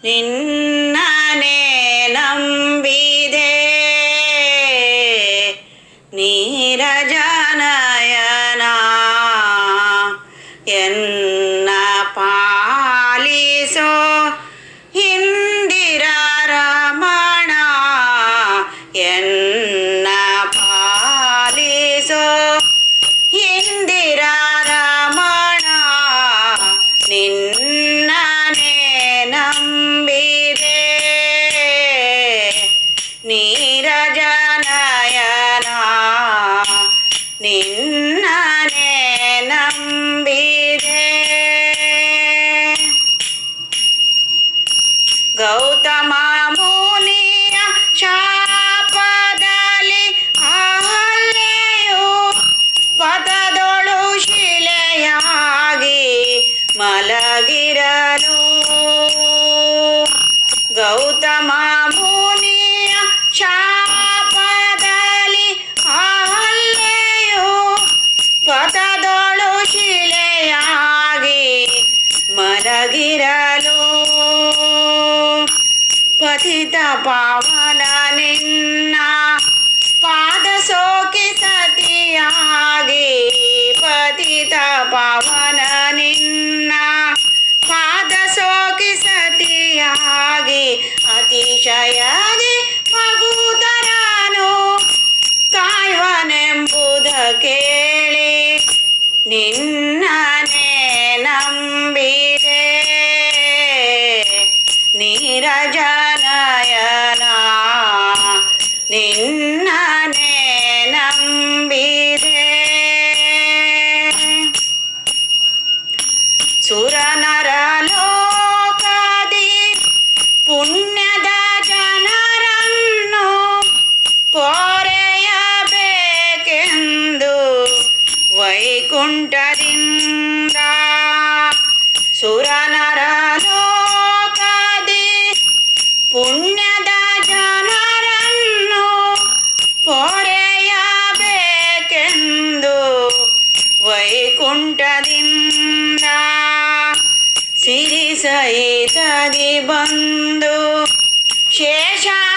ನಿನ್ನನೆ ನಂಬಿದೆ ನೀರಜನಯನ ಎನ್ನ ಪಾಲಿಸೋ ಇಂದಿರ ರಮಣ ಎನ್ನ ಪಾಲಿಸೋ ಇಂದಿರ ರಮಣ ನಿನ್ನನೆ ನಂಬಿದೆ ನೀರಜನಯನ ನಿನ್ನನೆ ನಂಬಿದೆ. ಗೌತಮ ಮುನಿಯ ಶಾಪದಲ್ಲಿ ಅಹಲ್ಯೆಯು ಪದದೊಳು ಶಿಲೆಯಾಗಿ ಮಲಗಿರಲು, ಗೌತಮ ಮುನಿಯ ಶಾಪದಲ್ಲಿ ಅಹಲ್ಯೆಯು ಪದದೊಳು ಶಿಲೆಯಾಗಿ ಮಲಗಿರಲು, ಪತಿತ ಪಾವನ ನಿನ್ನ ಪಾದ ಸೋಕಿ ಸತಿಯಾಗಿ, ಪತಿತ ಪಾವನ ನಿನ್ನ ಪಾದ ಸೋಕಿ ಸತಿಯಾಗಿ ಅತಿಶಯದಿ ಮಗುತರನು ಕಾಯುವನೆಂಬುದ ಕೇಳಿ ನಿನ್ನನೆ ನಂಬಿದೆ ನೀರಜನಯನ ನಿನ್ನನೆ ನಂಬಿದೆ. ಸುರನರ ಲೋಕದಿ ಪುಣ್ಯದ ಜನರನ್ನು ಪೊರೆಯಬೇಕೆಂದು ವೈಕುಂಠದಿಂದ, ಸುರನರ ಲೋಕದಿ ಪುಣ್ಯದ ಜನರನ್ನು ಪೊರೆಯಬೇಕೆಂದು ವೈಕುಂಠದಿಂದ ಸಿರಿ ಸಹಿತದಿ ಬಂದು ಶೇಷಾದ್ರಿಯೊಳಗಿದ್ದ